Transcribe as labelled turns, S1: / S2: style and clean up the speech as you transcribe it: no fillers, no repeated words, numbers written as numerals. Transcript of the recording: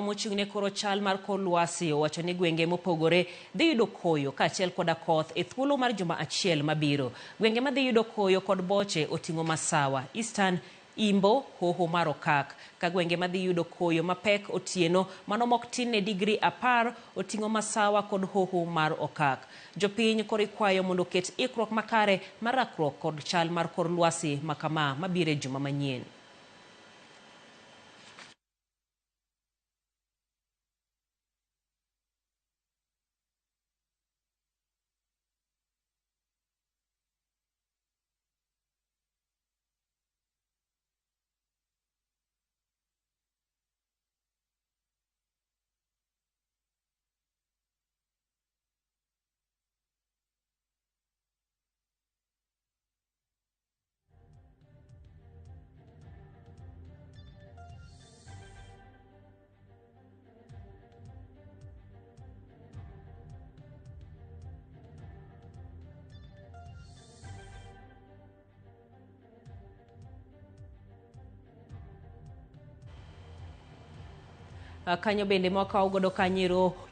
S1: Mochung' ne koro chal mar kor lwasi owacho ni gwenge mopogore dhi yudo koyo kaachiel koda koth e thuolo mar juma achiel mabiro. Gwenge madhi yudo koyo kod boche oting'o Masawa, Eastern, Imbo, Hoho mar Okak. Ka gwenge madhi yudo koyo mapek otieno mano mok tin ne digri 10 oting'o Masawa kod Hoho mar Okak. Jopiny koro ikwayo mondo oket ikruok makare mar rakruok kod chal mar kor lwasi makama mabiro e juma manyien. Kanyo bende mwakaw godo kanyero.